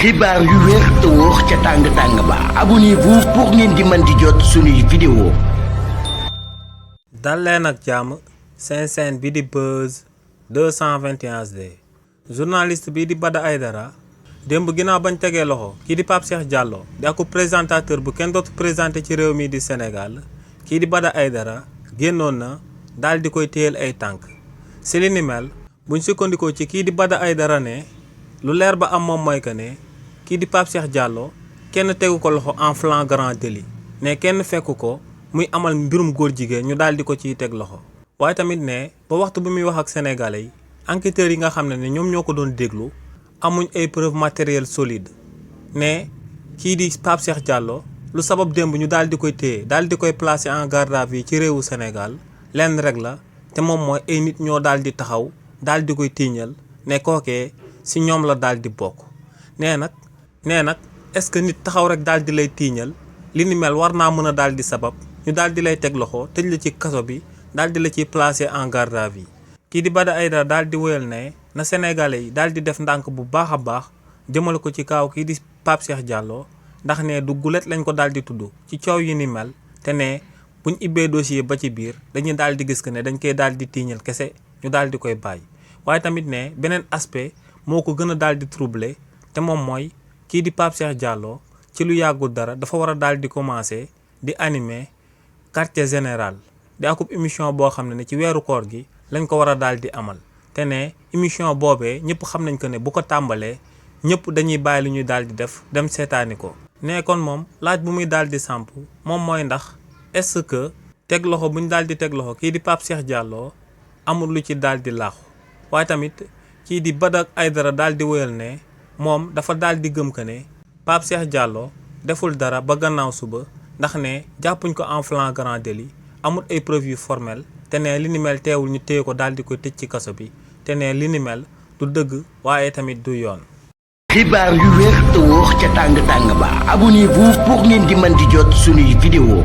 xibaar yu wér te wóor ca tàng-tàng ba abonnez-vous pour ngeen di mën di jot suñuy vidéo. dal leen ak jàmm seen chaîne bi di Buzz 221HD journaliste bi di Bada Aidara démb ginnaaw bañ tegee loxo kii di Pape Cheikh Diallo di ak présentateur bu kenn dootu présenté ci réew mi di Sénégal kii di Bada Aidara génnoon na daal di koy téyel ay tànk si li ni mel buñ sukkandikoo ci kii di Bada Aidara ne lu leer ba am moom mooy que ne kii di Pape Cheikh Diallo kenn tegu ko loxo en flagrant délit ne kenn fekku ko muy amal mbirum góor jigéen ñu daal di ko ciy teg loxo waaye tamit ne ba waxtu bi muy wax ak sénégalais yi enquêteurs yi nga xam ne ñoom ñoo ko doon déglu amuñ ay preuve matérielle solide ne kii di Pape Cheikh Diallo lu sabab démb ñu daal di koy téye daal di koy placer en garde à vue ci réewu Sénégal lenn rek la te moom mooy ay nit ñoo daal di taxaw daal di koy tiiñal ne kookee si ñoom la daal di bokk nee nag est-ce que nit taxaw rek daal di lay tiiñal li ni mel war naa mën a daal di sabab ñu daal di lay teg loxo tëj la ci kaso bi daal di la ciy placer en garde à vue kii di Bada Aidara daal di wéyal ne na sénégalais yi daal di def ndànk bu baax a baax jëmale ko ci kaaw kii di Pape Cheikh Diallo ndax ne du gulet lañ ko daal di tudd ci coow yi ni mel te ne buñ ibbee dossier ba ci biir dañuy daal di gis que ne dañ koy daal di tiiñal kese ñu daal di koy bàyyi waaye tamit ne beneen aspect moo ko gën a daal di troublé te moom mooy kii di Pape Cheikh Diallo ci lu yàggul dara dafa war a daal di commencer di animer quartier général di akub émission boo xam ne ci weeru koor gi lañ ko war a daal di amal te ne émission boobee ñëpp xam nañ ko ne bu ko tàmbalee ñëpp dañuy bàyyi lu ñuy daal di def dem seetaani ko. ne kon moom laaj bu muy daal di samp moom mooy ndax est-ce que teg loxo bu ñu daal di teg loxo kii di Pape Cheikh Diallo amul lu ci daal di laaxu waaye tamit kii di Bada Aidara daal di wéyal ne moom dafa daal di gëm que ne Pape Cheikh Diallo deful dara ba gannaaw suba ndax ne jàppuñ ko en flagrant délit amul ay preuves yu formelles te ne li ni mel teewul ñu téye ko daal di koy tëj ci kaso bi te ne li ni mel du dëgg waaye tamit du yoon. xibaar yu wér te wóor ca tàng-tàng ba abonnez-vous pour ngeen di mën di jot suñuy vidéo.